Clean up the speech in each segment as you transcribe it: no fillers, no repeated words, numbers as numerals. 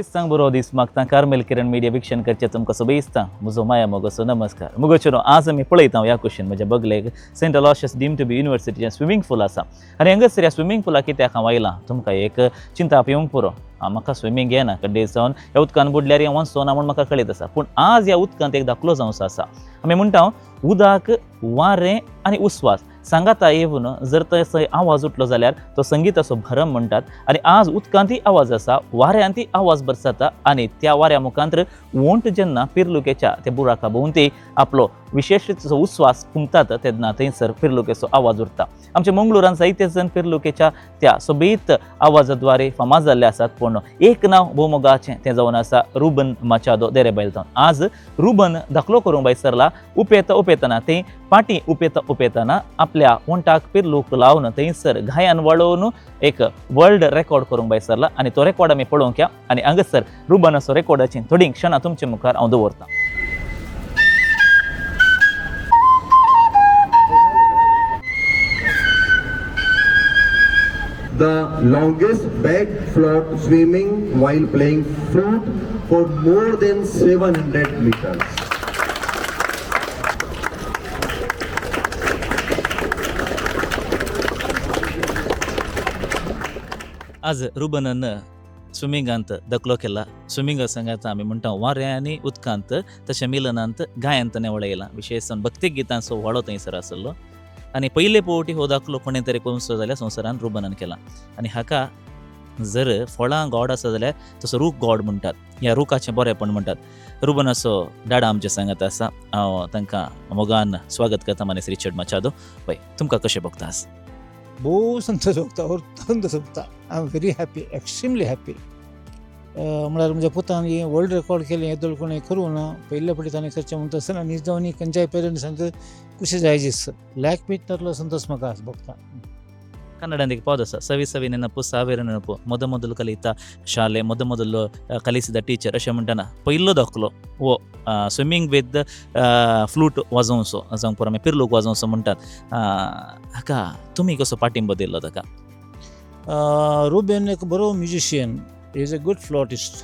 सगळेच बरो दीस मागता. कार्मेल किरण मिडिया वीक्षण करचे तुमकां सोबेस्तां म्हजो माया मोगोसो नमस्कार. मुगो आज आमी पळयता ह्या क्वेश्चन म्हज्या बगलेक Saint Aloysius deemed to be युनिवर्सिटीचें swimming pool आसा आनी हांगासर ह्या स्विमींग पुलाक कित्याक हांव आयलां, तुमकां एक चिंताप येवंक पुरो. म्हाका स्विमींग येना, कड्डे जावन ह्या उदकान बुडल्यार हें वचचो ना म्हूण म्हाका कळीत आसा. पूण आज ह्या उदकांत एक धाकलो जावचो आसा. आमी म्हणटा उदक, वारें आनी उस्वास सांगाता येवन जर तसो आवाज उठलो जाल्यार तो संगीताचो भरम म्हणटात. आनी आज उदकांतय आवाज आसा, वाऱ्यांतय आवाज बरसाता आनी त्या वाऱ्या मुखांतर वोंट जेन्ना पिर्लुकेच्या त्या बुराका भोंवती आपलो विशेश उस्वास फुंकतात तेन्ना थंयसर पिर्लुकेचो आवाज उरता. आमच्या मंगळुरान जायते जण पिर्लुकेच्या त्या सोबीत आवाजाद्वारे फामाद जाल्ले आसात. पूण एक नांव भोवमोगाचें तें जावन आसा रुबन माचादो देरेबैल. आज रुबन धाकलो करूंक भायर सरला. उपेता उपेतना थंय पाटी उपेता उपेतना आपल्या वंटाक पिर्लूक लावन थंयसर घायान वळोवन एक वर्ल्ड रेकॉर्ड करूंक भायर सरला आनी तो रेकॉर्ड आमी पळोवंक या. आनी हांगासर रुबनाचो रेकॉर्डाची थोडीं क्षणां तुमचे मुखार हांव दवरतां. The longest back float swimming while playing flute for more than 700 meters. आज रुबनान स्विमिंगांत दखलो केला. स्विमिंगा सांगात आमी म्हणटा वारें आनी उदकांत तशें मिलनांत गायन ताणें वळयलां. विशेश भक्ती गितांचो व्हडो थंयसर आसलो आनी पयले फावटी हो दाखलो कोणें तरी करूंचो जाल्यार संवसारान रुबनान केला. आनी हाका जर फळां गोड आसा जाल्यार तसो रूख गोड म्हणटात, ह्या रुखाचें बरेंपण म्हणटात. रुबनाचो डाडा आमचे सांगात आसा. हांव तांकां मोगान स्वागत करता. मानेस रिचर्ड माचादो, पळय तुमकां कशें भोगता आज? भोव संतोश भोगता, अत्यंत भोगता. I am very happy, extremely happy. म्हळ्यार म्हज्या पुतान हें वर्ल्ड रेकॉर्ड केलें, हेदोळ कोणें करूं ना, पयले फावटी ताणें करचें म्हणटा आसतना आनी जावन खंयच्याय पेरंट्सांक खुशी जाय दिस लॅक मीट संतोश म्हाका आज भोगता. ಕನ್ನಡದಿಗೆ ಪದ ಆಸ ಸವಿ ಸವಿ ನೆನಪು ಸಾವಿರ ನೆನಪು. ಮೊದ ಮೊದಲು ಕಲಿತ ಶಾಲೆ, ಮೊದ ಮೊದಲು ಕಲಿಸಿದ ಟೀಚರ್ अशें म्हणटना पयलो दाखलो हो स्विमींग विथ फ्लूट वाजोवचो, जावं पुरो आमी पिर्लूक वाजोवचो म्हणटात. हाका तुमी कसो पाठिंबो दिल्लो ताका? रुबेन एक बरो musician, he is a good flautist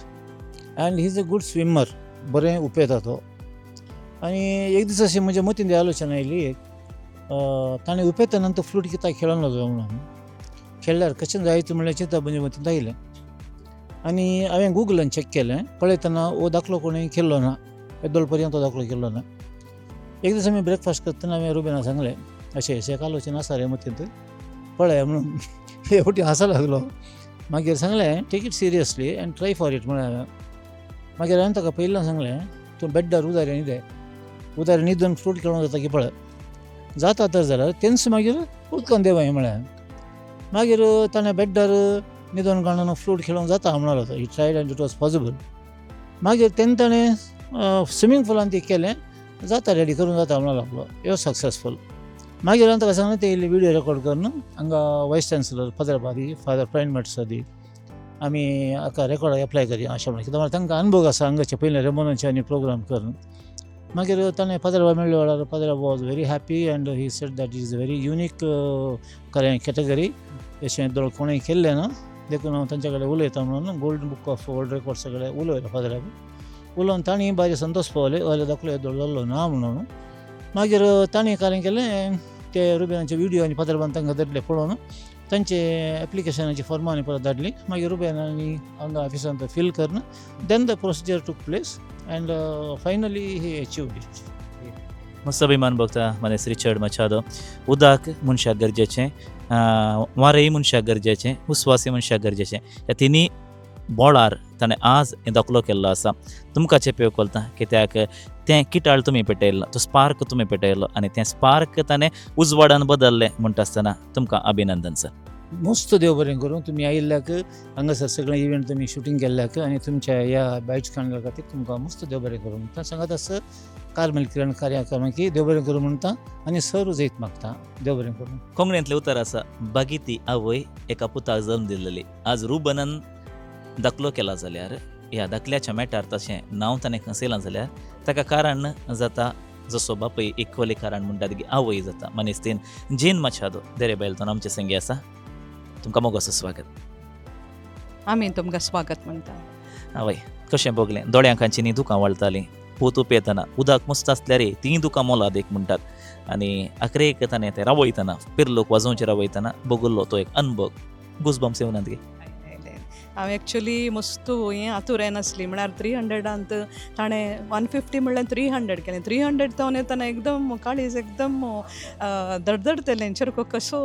and he is a good swimmer. बरें उपेता तो. आनी एक दीस अशें म्हज्या मतींत आलोचना आयली एक, ताणें उपेता नंतर फ्लूट कित्याक खेळोंक लागलो म्हणून, खेळ्ळ्यार कशें जायत म्हणल्यार चिंतप म्हज्या मतींत आयलें. आनी हांवें गुगलान चॅक केलें, पळयतना हो दाखलो कोणें केल्लो ना, येदोळ पर्यंत तो दाखलो केल्लो ना. एक दीस आमी ब्रेकफास्ट करतना हांवें रुबेनाक सांगलें, अशें अशें एक आलोचना आसा रे मतींत, पळय म्हणून. हे फावटी हांसो लागलो. मागीर सांगलें, take it seriously and try for it म्हळें हांवें. मागीर हांवें ताका पयलीं सांगलें, तूं बेड्डार उदार न्हिदे, उदार न्हिदून फ्लूट खेळोंक जाता की पळय, जाता तर जाल्यार तेंच मागीर उदकान देंवय म्हळें. मागीर ताणें बेड्डार न्हिदोन काडून फ्लूट खेळोंक जाता म्हणलो तो. He tried and it was possible. मागीर तेन्ना ताणें स्विमींग पुलान तें केलें, जाता रेडी करूंक जाता म्हणूंक लागलो. He was successful. मागीर हांवें ताका सांगलें, ते इल्ले विडियो रेकॉर्ड करून हांगा वायस चान्सलर फादर बादी फादर प्रायन मॅट्स दी आमी हाका रेकॉर्ड एप्लाय करया अशें म्हणलें. कित्याक तांकां अनुभव आसा हांगाचे पयलें रेमोनाचे आनी प्रोग्राम करून. मागीर ताणें फादर बाब मेळ्ळे वेळार father was very happy and he said that is very unique category, अशें दोळ कोणें केल्लें ना, देखून हांव तांचे कडेन उलयता म्हणून golden book of world record सगळे उलयलो. फादराक उलोवन तांणी बारी संतोश पावले, हय दाखलो येदोळ जाल्लो ना म्हणून. मागीर तांणी कार्य केलें, ते रुबेनाचे विडियो आनी फादरबान तांकां धाडले पळोवन तांचे एप्लिकेशनाची फॉर्मां आनी परत धाडली. मागीर रुबेन आनी हांगा ऑफिसांत फील करून then the procedure took place and finally he achieved it. मस्त अभिमान भोगता मानेस रिचर्ड मचादो. उदक मनशाक गरजेचें, वारेंय मनशाक गरजेचें, उस्वासय मनशाक गरजेचें. ह्या तिनूय बोळार ताणें आज हें दाखलो केल्लो आसा. तुमकां चेपयो कोलता कित्याक तें किटाळ तुमी पेटयल्लो, तो स्पार्क तुमी पेटयलो आनी तें स्पार्क ताणें उजवाडान बदललें म्हणटा आसतना तुमकां अभिनंदन सर. मस्त देव बरें करूं, तुमी आयिल्ल्याक हांगासर सगळें इव्हेंट तुमी शुटींग केल्ल्याक आनी तुमच्या ह्या बायट्स काडल्या खातीर तुमकां मस्त देव बरें करूं म्हणटा. सांगात आसा कार्मेल किरण कार्याक्रमाकी देव बरें करूं म्हणटा आनी सर जैत मागता. देव बरें करूं. कोंकणींतलें उतर आसा, बागीती आवय एका पुताक जल्म दिल्लेली. आज रुबनान दाखलो केला जाल्यार ह्या दाखल्याच्या मेटार तशें नांव ताणें खंसयलां जाल्यार ताका कारण जाता जसो बापूय इक्वली कारण म्हणटा की आवय जाता. मनीस तीन जेन माचादो देरे बैलतोन आमचे संगी आसा. तुमकां मोगाचो स्वागत. आमी तुमकां स्वागत म्हणटा. आवय कशें भोगलें, दोळ्यांकांचीनी दुकां वळटालीं. पूत उपेतना उदक मस्त आसल्यार तीं दुकां मोलादीक म्हणटात. आनी अखरेक ताणें तें रावयतना, पिर्लोक वाजोवचें रावयतना भोगल्लो तो एक अनभोग, गुजबम्स येवनात गे? हांव एक्चुली मस्तू हें आतुरायन आसली, म्हळ्यार 300 त ताणें 150 म्हणल्यार 300 केलें. 300 जावन येतना एकदम काळीज एकदम धडधडतलें, चेरको कसो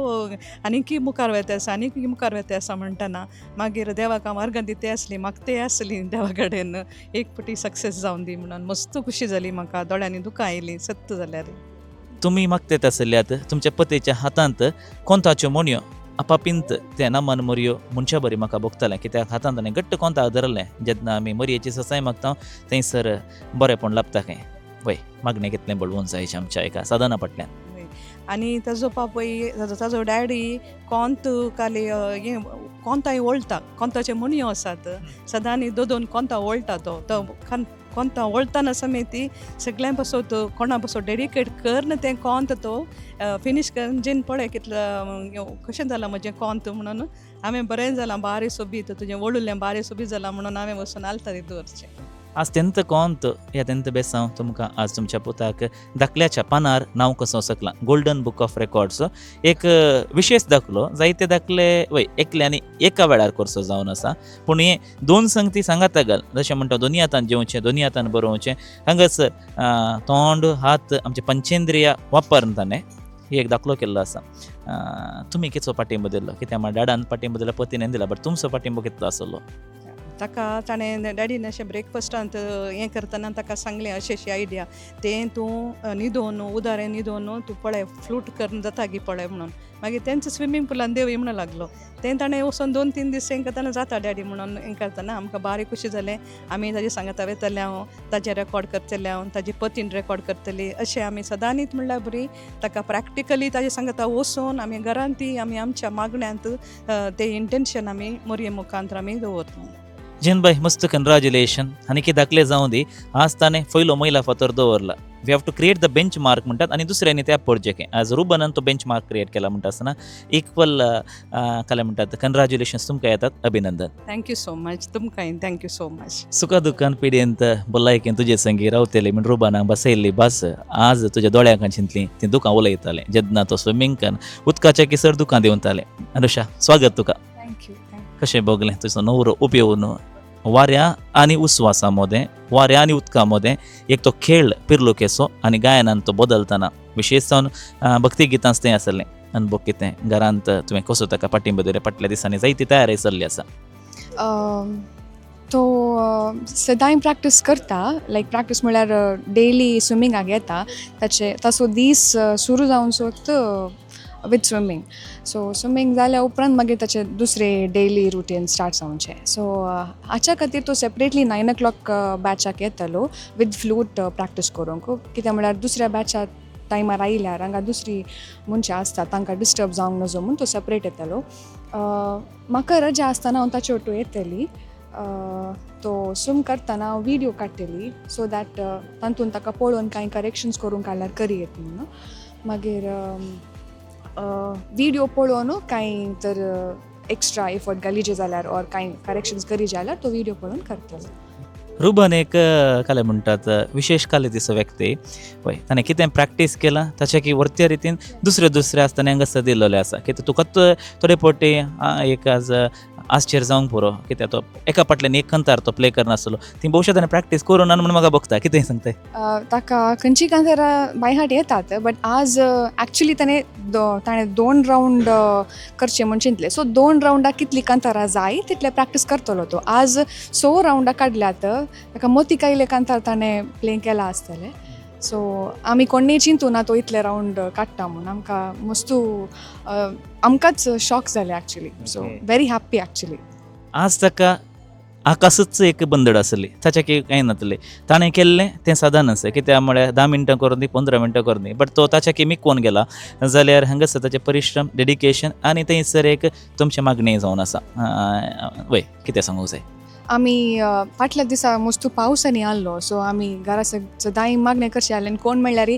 आनीकी मुखार वता आसा, आनीक मुखार वता आसा म्हणटना. मागीर देवाक हांव अर्गां दिते आसली, मागते आसली देवा कडेन, एक फावटी सक्सेस जावन दी म्हणून. मस्त खुशी जाली म्हाका, दोळ्यांनी दुकां आयलीं सत्त जाल्यार. तुमी मागतेत आसल्यात तुमच्या पतीच्या हातांत कोंताच्यो मोणयो आपापींत ते नमन मोरयो मनशा बरी म्हाका भोगतालें, कित्याक हातांत ताणें घट्ट कोंताक धरलें. जेन्ना आमी मोरयेची ससाय मागता थंयसर बरेंपण लाबता खंय. वय, मागणें कितलें बळवून जायचें आमच्या एका साधना फाटल्यान. आनी ताजो बापूय, ताजो डॅडी कोंत काली हें कोंताय वळटा, कोंताचे म्हणयो आसात सदांनी, दोन दोन कोंता वळटा तो. तो कोंता वळटाना समेती सगळ्यां पासत, कोणा पासत डेडिकेट करन तें कोंत तो फिनीश करन जेन पळय कितलें कशें जालां म्हजें कोंत म्हणून. हांवें बरें जालां, बारी सोबीत तुजें वळुल्लें, बारी सोबीत जालां म्हणून हांवें वचून आलतारी दवरचें. आज तेंत कोंत ह्या तेंत बेसांव तुमकां आज तुमच्या पुताक दाखल्याच्या पानार नांव कसो सकलां गोल्डन बूक ऑफ रेकॉर्ड्स एक विशेश दाखलो. जायते दाखले वय एकल्यानी एका वेळार करचो जावन आसा, पूण हे दोन संगती सांगाता घाल, जशें म्हणटा दोनी हातान जेवचें, दोनी हातान बरोवचें, हांगासर तोंड, हात, आमचे पंचेंद्रिया वापरून ताणें ही एक दाखलो केल्लो आसा. तुमी कितलो पाठिंबो दिल्लो? कित्याक म्हळ्यार डाडान पाठिंबो दिला, पतीन दिला, बट तुमचो पाठिंबो कितलो आसलो? ताका ताणें डॅडीन अशें ब्रेकफास्टांत हें करतना ताका सांगलें, अशें अशी आयडिया, तें तूं न्हिदोन उदारें न्हिदोन तूं पळय फ्लूट करून जाता गी पळय म्हणून. मागीर तेंच स्विमींग पुलान देंवय म्हणून लागलो. तें ताणें वचोन 2-3 दीस हें करतना जाता डॅडी म्हणून हें करतना आमकां बारी खुशी जालें. आमी ताजे सांगाता वयतले हांव, ताजें रेकॉर्ड करतलें हांव, ताजी पतीन रेकॉर्ड करतली, अशें आमी सदांनीच म्हणल्यार बरी ताका प्रॅक्टिकली ताजे सांगाता वचोन आमी घरांत ती आमी आमच्या मागण्यांत तें इंटेन्शन आमी मोरये मुखांत आमी दवरता. जिनबाय, मस्त कंग्रॅच्युलेशन. आनी की दाखले जावं दी, आज ताणें पयलो मैला फातर दवरला. We have to create the benchmark म्हणटात आनी दुसऱ्यांनी त्या प्रोजेक्ट आज रुबनान तो बेंच मार्क क्रिएट केला म्हणटा आसतना इक्वल काय म्हणटात, कंग्रॅच्युलेशन्स तुमकां येतात, अभिनंदन. Thank you so much तुमकांय, thank you so much. सुखा दुख्खान पिडेंत भलायकेन तुजे संगी रावतले म्हण रुबानाक बसयल्ली भास आज तुज्या दोळ्यांक चिंतली ती दुकां उलयतालें जेन्ना तो स्विमींग कन उदकाच्या किसर दुकां देंवतालें. अनुषा, स्वागत तुका. Thank you. कशें भोगलें तुजो नवरो उपयोवन वाऱ्या आनी उस्वासा मदें, वाऱ्या आनी उदका मदें एक तो खेळ पिर्लुकेचो आनी गायनान तो बदलतना, विशेश जावन भक्ती गितां तें आसलें अनुभव कितें? घरांत तुवें कसो ताका पाठिंबो दिलो? फाटल्या दिसांनी जायती तयारी चल्ली आसा. तो सदांय प्रॅक्टीस करता, लायक प्रॅक्टीस म्हळ्यार डेली स्विमिंगाक येता. ताचे ताचो दीस सुरू जावन सोत विथ स्विमींग. सो स्विमींग जाल्या उपरांत मागीर ताचे दुसरे डेली रुटीन स्टार्ट जावचें. सो हाच्या खातीर तो सेपरेटली 9 ओ क्लॉक बॅचाक येतलो विथ फ्लूट प्रॅक्टीस करूंक, कित्याक म्हळ्यार दुसऱ्या बॅचा टायमार आयल्यार हांगा दुसरी मनशां आसता, तांकां डिस्टर्ब जावंक नजो म्हूण तो सेपरेट येतलो. म्हाका रजा आसतना हांव ताचे ओटू येतली. तो स्विम करतना हांव विडियो काडटली, सो that तातूंत ताका पळोवन कांय करेक्शन्स करूंक काडल्यार करी येत म्हणून. मागीर विडियो पळोवन कांय तर एक्स्ट्रा एफर्ट घालीचे जाल्यार ऑर कांय करेक्शन्स करी जाल्यार तो विडियो पळोवन करतलो. रुबन एक काय म्हणटात विशेश कालेतीचो व्यक्ती. पळय ताणें कितें प्रॅक्टीस केलां ताच्या की वरत्या रितीन दुसरे दुसरे आसतना हांगासर दिल्लेलें आसा. कित्याक तुका थोडे फावटी एक आज आश्चर्य जावंक पुरो, कित्याक तो एका फाटल्यान एक कंतार तो प्ले करनासलो, ती भोवशा ताणें प्रॅक्टीस करूं ना म्हणून म्हाका भोगता. कितें सांगताय? ताका खंयची कांतारां बाय हार्ट येतात, बट आज एक्चुली ताणें दोन रावंड करचे म्हूण चिंतलें. सो दोन रावंडाक कितली कांतारां जाय तितले प्रॅक्टीस करतलो तो. आज स रावंडां काडल्यात, ताका मतीक आयिल्ले कांतार ताणें प्ले केला आसतलें. सो आमी कोणूय चिंतू ना तो इतले रावंड काडटा म्हूण. आमकां मस्तू आमकांच शॉक जालें actually, so very happy actually. आज ताका आकाशच एक बंदड आसली, ताच्या की कांय नातलें. ताणें केल्लें तें सादारण आसा, कित्याक म्हळ्यार 10 मिनटां करून दी, 15 मिनटां करून दी, बट तो ताच्या की मिकोवन गेला जाल्यार हांगासर ताचें परिश्रम, डेडिकेशन आनी थंयसर एक तुमचें मागणें जावन आसा. वय, कितें सांगूंक जाय? आमी फाटल्या दिसा मस्तू पावस आनी आहलो, सो आमी घरा सदांय मागणें करचें आहलें आनी कोण म्हणल्यार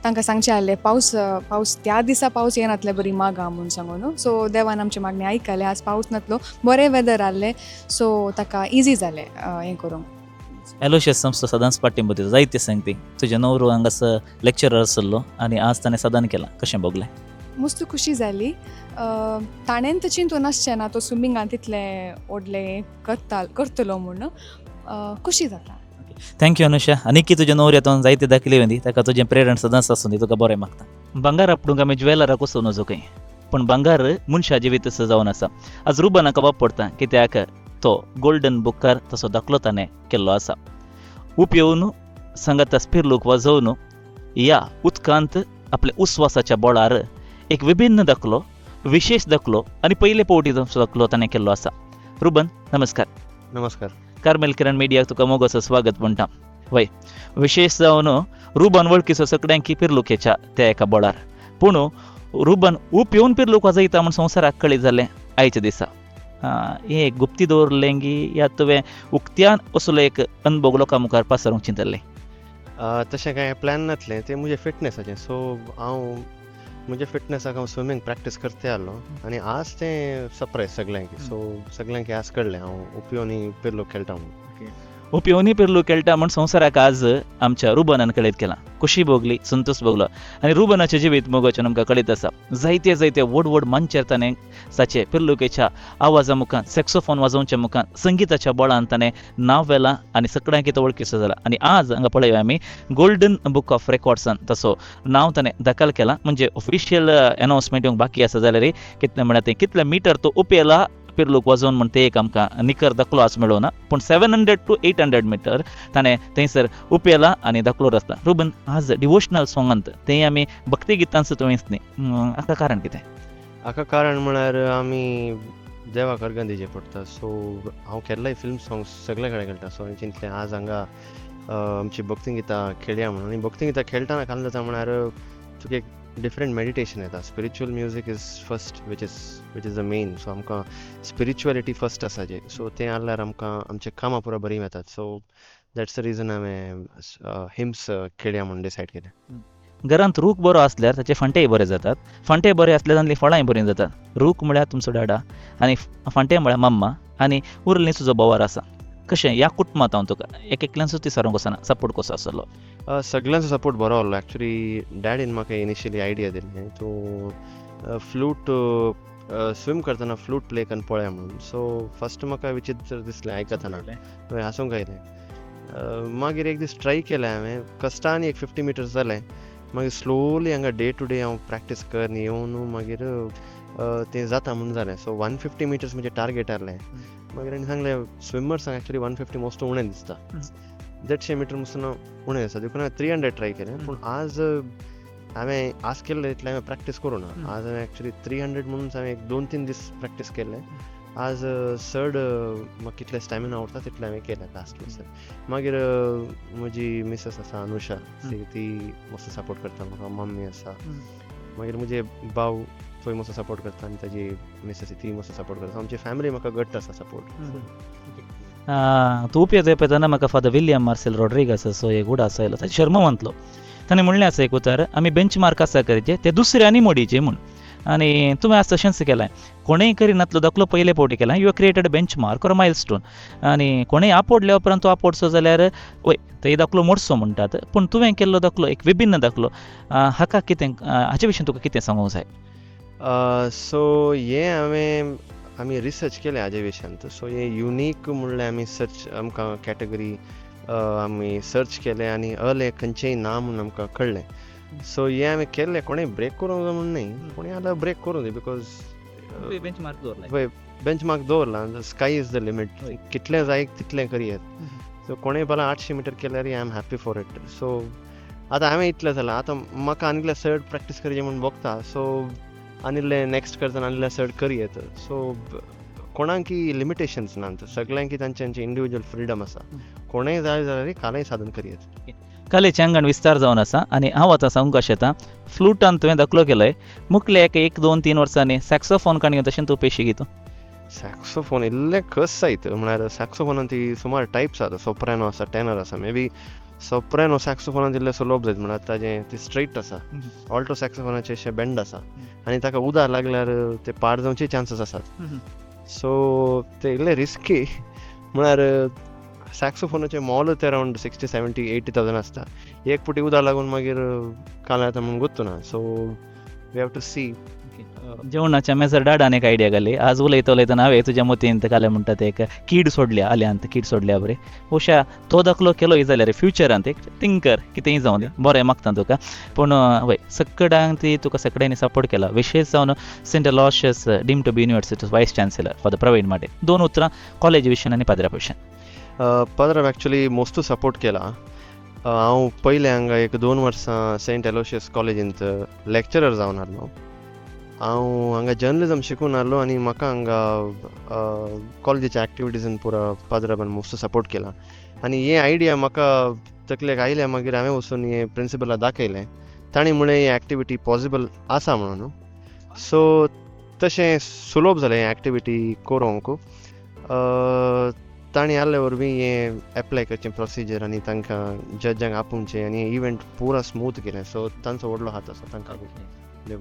तांकां सांगचें आहलें पावस पावस त्या दिसा पावस येनातले बरी मागा म्हूण सांगून. सो देवान आमचें मागणें आयकलें, आज पावस नातलो, बरें वेदर आहलें, सो ताका इजी जालें हें करूंक. एलोशियस संस्था सदांच पाठिंबो दिता. जायते सांगती तुजें नवरो हांगासर लेक्चरर आसलो आनी आज ताणें सदान केलां, कशें भोगलें? मस्त खुशी जाली. ताणें तर चिंतून आसचें ना तो स्विमिंगान तितलें व्हडलें करता करतलो म्हूण. खुशी जाता. Thank you Anusha. आनीकी तुज्या नवऱ्या जायते दाखयली वेंदी ताका तुजें प्रेरण सदांच आसूं दी, तुका बरें मागता. भांगार आपडूंक आमी ज्वेलराक वचूं नजो खंय, पूण भांगार मनशा जिवीत जावन आसा. आज रुबनाक खबर पडटा कित्याक तो गोल्डन बुकार तसो दाखलो ताणें केल्लो आसा. उपयोवन सांगाता स्पिरलूक वाजोवन ह्या उदकांत आपल्या उस्वासाच्या बळार एक विभिन्न दाखलो, विशेश दाखलो आनी पयले पावटी दाखलो ताणें केल्लो आसा. रुबन नमस्कार. नमस्कार. कार्मेल किरण मिडियाक तुका मोगाचो स्वागत म्हणटा. वय विशेश जावन रुबन वळखीचो सगळ्यांकी पिरलुकेच्या त्या एका बळार, पूण रुबन उप येवन पिरलूक वाजयता म्हूण संवसाराक कळीत जालें आयच्या दिसा. हें एक गुप्ती दवरलें की या तुवें उक्त्यान असलो एक अनुभव लोकां मुखार पसरोवंक चिंतलें? तशें कांय प्लॅन नासलें, तें म्हजें फिटनेसाचें. सो हांव म्हज्या फिटनेसाक हांव स्विमींग प्रॅक्टीस करते आहलो आनी आज तें सरप्रायज सगल्यांक. सो सगल्यांक आज कळ्ळें हांव उपयोनी पिर्लो खेळटा म्हणून. उपयोनी पिर्लू खेळटा म्हूण संवसाराक आज आमच्या रुबनान कळीत केलां. खुशी भोगली, संतोश भोगलो आनी रुबनाचें जिवीत मोगाचें आमकां कळीत आसा. जायते जायते व्हड व्हड मंचेर ताणें ताचे पिर्लुकेच्या आवाजा मुखान, सॅक्सोफोन वाजोवच्या मुखान, संगिताच्या बळान ताणें नांव व्हेलां आनी सगळ्यांक तो वळखीचो जाला. आनी आज हांगा पळय आमी गोल्डन बूक ऑफ रेकॉर्ड्सान तसो नांव ताणें दाखल केलां. म्हणजे ऑफिशियल अनावन्समेंट येवंक बाकी आसा जाल्यार कितलें म्हळ्यार तें कितले मिटर तो उपेला पिर्लूक वाजोवन म्हण ते एक आमकां निकर दाखलो आज मेळोना, पूण 700 टू 800 मिटर ताणें थंयसर उपेला आनी दाखलो रचला. रुबन, आज डिवोशनल सोंगांत तें आमी भक्ती गितांचो तुवें न्ही, हाका कारण कितें? हाका कारण म्हळ्यार आमी देवाक अर्गां दिवचें पडटा. सो हांव केल्लेय फिल्म सोंग्स सगळे कडेन खेळटा. सो हांवें चिंतलें आज हांगा आमची भक्ती गितां खेळया म्हणून. आनी भक्ती गितां खेळटना काल जाता म्हळ्यार तुका एक डिफरंट मेडिटेशन येता. Spiritual music is first which is the main. So आमकां स्पिरिच्युअलिटी फर्स्ट आसा जे. सो तें आहल्यार आमकां आमचे कामां पुरा बरीं वतात. सो that's the reason हांवें हिम्स खेळया म्हूण डिसायड केलें. घरांत रूख बरो आसल्यार ताचे फांटेय बरे जातात, फांटे बरे आसल्यार तांतलीं फळांय बरीं जातात. रूख म्हळ्यार तुमचो डाडा आनी फांटे म्हळ्यार मम्मा आनी उरलें तुजो बोवार आसा. कशें ह्या कुटुंबांत हांव तुका एक एकल्यानसूच ती सारूंक वचना, सपोर्ट कसो आसलो? सगळ्यांचो सपोर्ट बरो आहलो. एक्चुली डॅडीन म्हाका इनिशियली आयडिया दिल्ली तूं फ्लूट स्विम करतना फ्लूट प्ले करून पळय म्हणून. सो फर्स्ट म्हाका विचित्र दिसलें आयकतना, हांवें हांसूंक आयलें. मागीर एक दीस ट्राय केलें हांवें, कश्टान एक 50 मिटर्स जालें. मागीर स्लोली हांगा डे टू डे हांव प्रॅक्टीस कर येवन मागीर तें जाता म्हूण जालें. सो 150 मिटर्स म्हजें टार्गेट आहलें. मागीर आनी सांगलें स्विमर्सांक एक्चुली 150 मोस्ट उणें दिसता, 150 मिटर मुसो उणें दिसता, देखून हांवें 300 ट्राय केलें. पूण आज हांवें आज केल्लें तितलें हांवें प्रॅक्टीस करूं ना. आज हांवें एक्चुली 300 म्हणून हांवें एक 2-3 दीस प्रॅक्टीस केल्लें. आज चड म्हाका कितलें स्टॅमिना उरता तितलें हांवें केलें लास्ट वर्सा. मागीर म्हजी मिसेस आसा अनुषा, ती मस्त सपोर्ट करता म्हाका. मम्मी आसा, मागीर म्हजे भाव तोय मस्त सपोर्ट करता आनी ताजी मिसेस ती मस्त सपोर्ट करता. आमची फॅमिली म्हाका घट्ट आसा सपोर्ट. तूं उपयोग येतना म्हाका फादर विलियम मार्सेल रॉड्रिगस असो एक उडास आयलो, ताचें शर्म म्हणतलो. ताणें म्हणलें आसा एक उतर, आमी बेंच मार्क आसा करचें ते दुसऱ्यांनी मोडीचे म्हूण. आनी तुवें आज तशेंच केलें, कोणेंय करिनातलो दाखलो पयले फावटी केला. You created benchmark or milestone. आनी कोणेंय आपोडल्या उपरांत तूं आपोडसो जाल्यार वय ते दाखलो मोडसो म्हणटात, पूण तुवें केल्लो दाखलो एक विभिन्न दाखलो. हाका कितें, हाचे विशीं तुका कितें सांगूंक जाय? सो हें हांवें आमी रिसर्च केलें हाजे विशयांत. सो हें युनीक म्हणल्यार आमी सर्च आमकां कॅटेगरी आमी सर्च केलें आनी अलें खंयचेंय ना म्हूण आमकां कळ्ळें. सो हें हांवें केल्लें, कोणें ब्रेक करूंक जाय म्हूण न्हय, कोणें जाल्यार ब्रेक करूं दी, because benchmark दवरला, बेंचमार्क दवरला, स्काय is the limit, कितलें जाय तितलें करयेत. सो कोणें भला 800 मिटर केल्यार I am happy for it. So आतां हांवें इतलें जालां, आतां म्हाका आनी इल्लें चड प्रॅक्टीस करचें म्हूण भोगता. सो आनी इल्लें नॅक्स्ट करतना आनी इल्लें चड करयेत. सो कोणाकी लिमिटेशन्स ना, सगळ्यांकी तांचे इंडिविज्युअल फ्रिडम आसा. कोणेंय जाय जाल्यार कालय साधन करयेत. कलेचें आंगण विस्तार जावन आसा. आनी हांव आतां सांगूंक शकता, फ्लुटान तुवें दाखलो केलोय, मुखले एक 1-2-3 वर्सांनी सॅक्सोफोन काणी तशें तूं पेशी घेतो? सॅक्सोफोन इल्लें कस जायत म्हळ्यार सॅक्सोफोनान ती सुमार टायप्स आसा, सोप्रानो आसा, टॅनर आसा. मे बी सोप्रानो सॅक्सोफोनान इल्लें सुलोभ जायत, म्हळ्यार ताजें ती स्ट्रेट आसा. ऑल्टो सॅक्सोफोनाचें अशें बँड आसा आनी ताका उदक लागल्यार ते पाड जावचे चान्सीस आसात. सो ते इल्लें रिस्की, म्हळ्यार सॅक्सोफोनाचें मोल अरावंड 60 70 80 थावजंड आसता. एक पुटी उदक लागून मागीर काल जाता म्हूण गोत्तू ना. So we have to see. जेवणाच्या मेजार डाडान एक आयडिया घाली. आज उलयता उलयतना हांवें तुज्या मतींत घालें म्हणटा ते एक कीड सोडल्या, आल्यांत कीड सोडल्या बरें. बहुशा तो दाखलो केलो जाल्यार फ्युचरांत एक थिंकर कितेंय जावन बरें मागता तुका. पूण वय सगळ्यांक ती तुका सगळ्यांनी सपोर्ट केला, विशेश जावन Saint Aloysius deemed to be university vice chancellor father Praveen Mate. दोन उतरां कॉलेज विशयन आनी पाद्रा विशयन. पाद्रान एक्चुली मोस्ट सपोर्ट केला. हांव पयलें हांगा एक 2 वर्सां सेंट एलोशियस कॉलेजींत लेक्चरर जावन आहलो. हांव हांगा जर्नलिजम शिकून आहलो आनी म्हाका हांगा कॉलेजीच्या एक्टिविटीजान पुरा पाद्राबान मोस्ट सपोर्ट केला. आनी हे आयडिया म्हाका तकलेक आयल्या मागीर हांवें वचून हे प्रिंसिपलाक दाखयलें. तांणी म्हणलें ही एक्टिविटी पॉसिबल आसा म्हणून. सो तशें सुलभ जालें हें एक्टिविटी करूंक. तांणी आहले वरवीं हें एप्लाय करचें प्रोसिजर आनी तांकां जजांक आपोवचें आनी इव्हेंट पुरा स्मूथ केलें. सो तांचो व्हडलो हात आसा तांकां.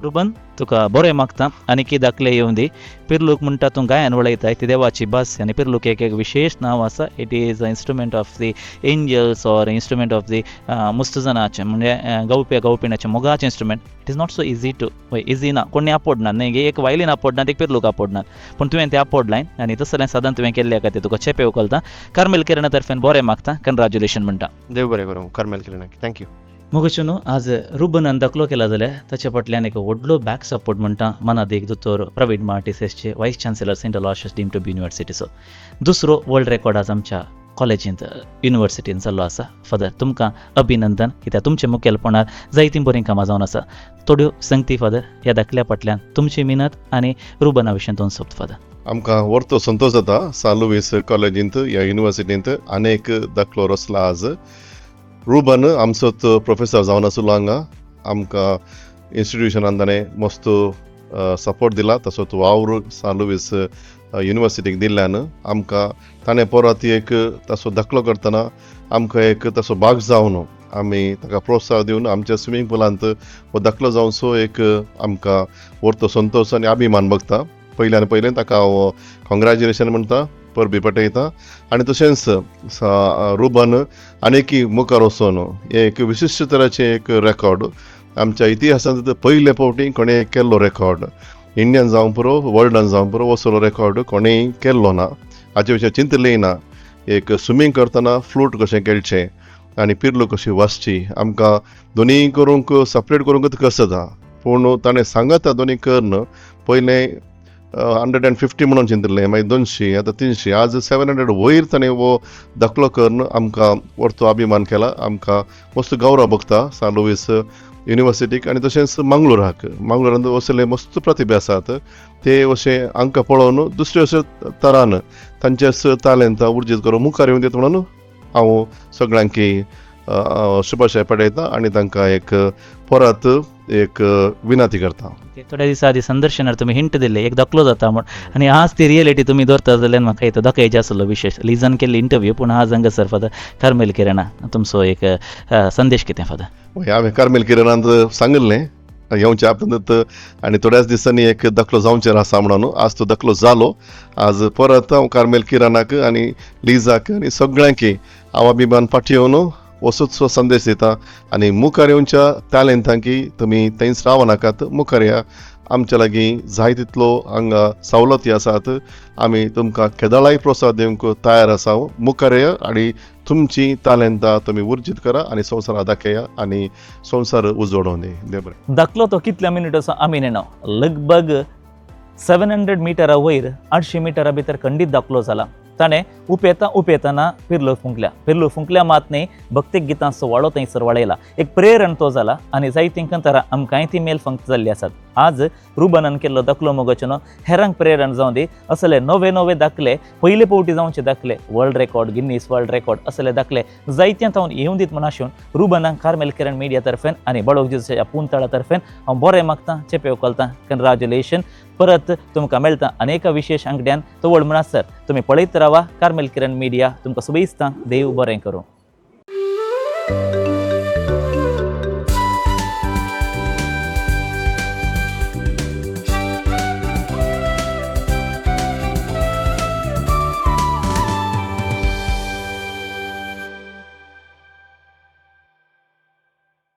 रुबन तुका बरें मागता आनी की दाखले येवन दी. पिर्लूक म्हणटा तूं गायन वळयताय ती देवाची भास आनी पिर्लूक एक एक विशेश नांव आसा. It is a instrument of the angels or instrument of the मुस्तजनाचें, म्हणजे गावप्या गावपिण्याचें मोगाचें instrument. It is not so easy to वय इजी ना, कोणी आपोडना न्ही. एक वायलीन आपोडना, एक पिर्लूक आपोडना, पूण तुवें तें आपोडलाय आनी तसलें साधन तुवें केल्ल्या खातीर तुका चेपे उखलता. कार्मेल किरणा तर्फेन बरें मागता, कंग्रेच्युलेशन म्हणटा. देव बरें करूं कार्मेल किरणाक. Thank you. मोगचो न्हू आज रुबनान दाखलो केला जाल्यार ताच्या फाटल्यान एक व्हडलो बॅक सपोर्ट म्हणटा मनादीक दोतोर प्रवीण Martis एसचे, vice chancellor Saint Aloysius deemed to be युनिवर्सिटीचो. दुसरो वर्ल्ड रेकॉर्ड आज आमच्या कॉलेजींत युनिवर्सिटीन जाल्लो आसा. फादर तुमकां अभिनंदन, कित्याक तुमच्या मुखेलपणार जायतीं बरीं कामां जावन आसा. थोड्यो संगती फादर ह्या दाखल्या फाटल्यान तुमची मिनत आनी रुबना विशयान दोन शब्द फादर. आमकां व्हडतो संतोश जाता सान लुवीस कॉलेजींत ह्या युनिवर्सिटींत अनेक दाखलो रचला. आज रुबन आमचोच प्रोफेसर जावन आसलो हांगा आमकां इन्स्टिट्युशनान ताणें मस्त सपोर्ट दिला. तसोच वावर सान लुवीस युनिवर्सिटीक दिल्ल्यान आमकां ताणें परत एक तसो दाखलो करतना आमकां एक तसो भाग जावन आमी ताका प्रोत्साहन दिवन आमच्या स्विमींग पुलांत हो दाखलो जावचो एक आमकां व्हडतो संतोश आनी अभिमान भोगता. पयल्यान पयलें ताका हांव कॉंग्रॅच्युलेशन म्हणटा, परबी पटयता. आनी तशेंच रुबन आनीक मुखार वचून एक विशिश्ट तराचें एक रेकॉर्ड आमच्या इतिहासांत पयले फावटी कोणें केल्लो रेकॉर्ड इंडियन जावं पुरो वर्ल्डान जावं पुरो असलो रेकॉर्ड कोणेंय केल्लो ना, हाचे विशीं चिंतलें ना. एक स्विमींग करतना फ्लूट कशें खेळचें आनी पिर्लू कशी वाजची, आमकां दोनूय करूंक सेपरेट करूंक कस जाता, पूण ताणें सांगता दोनूय करून पयलें 150 म्हणून चिंतलें, मागीर 200, आतां 300, आज 700 वयर ताणें हो दाखलो करून आमकां व्हडतो अभिमान केला. आमकां मस्त गौरव भोगता सान लुवीस युनिवर्सिटीक आनी तशेंच मंगळुराक. मंगळुरांत असले मस्त प्रतिभा आसात, ते अशें आमकां पळोवन दुसरे अशे तरान तांचे तालेंत उर्जीत करून मुखार येवन दिता म्हणून हांव सगळ्यांक शुभाशय पडयता आनी तांकां एक परत एक विनंती करता. थोड्या दिसा आदी संदर्शनार तुमी हिंट दिल्ले एक दाखलो जाता म्हण, आनी आज ती रियलिटी तुमी दवरता जाल्यार म्हाका येता दाखयचे आसलो विशेश लिजन केल्ली इंटरव्यू. पूण आज हांगासर फादर कार्मेल किरणा तुमचो एक संदेश कितें फादर? हांवें कार्मेल किरणांत सांगिल्लें येवच्या आपणांत आनी थोड्याच दिसांनी एक दाखलो जावचेर आसा म्हणून आज तो दाखलो जालो. आज परत हांव कार्मेल किरणाक आनी लिजाक आनी सगळ्यांक हांव अभिमान पाठयोवन असोच संदेश दिता आनी मुखार येवच्या टॅलेंटांकी तुमी थंयच रावनाकात, मुखार या, आमच्या लागीं जाय तितलो हांगा सवलती आसात, आमी तुमकां केदळाय प्रोत्साहन दिवंक तयार आसा. मुखार या आनी तुमची टॅलेंटां तुमी उर्जीत करा आनी संवसारा दाखया आनी संवसार उजवडोवन दी. देव बरें. दाखलो तो कितल्या मिनटाचो आमी नेणा, लगभग 700 मिटरा वयर 800 मिटरा भितर खंडीत दाखलो जाला. ताणें उपेता उपेतना पिर्लो फुंकल्या, पिर्लो फुंकल्या मात न्ही भक्तीक गितांचो वाडो थंयसर वाडयला, एक प्रेरण तो जाला आनी जायतीं कंतरां आमकांय ती मेल फंक जाल्ली आसात. आज रुबनान केल्लो दाखलो मोगाचो न्हू हेरांक प्रेरण जावं दी. असले नवे नवे दाखले, पयले फावटी जावचे दाखले, world record, Guinness world record असले दाखले जायत्या तावन येवं दीत म्हूण आशून रुबनाक कार्मेल किरण मिडिया तर्फेन आनी बळोग जेजुसाच्या पुंतळा तर्फेन हांव बरें मागता, चेपे उखलतां. कंग्रेच्युलेशन. परत तुमकां मेळटा अनेक विशेष आंकड्यान. तवळ म्हणसर तुमी पळयत रावा कार्मेल किरण मिडिया. तुमकां शुभेत्सा. देव बरें करूं.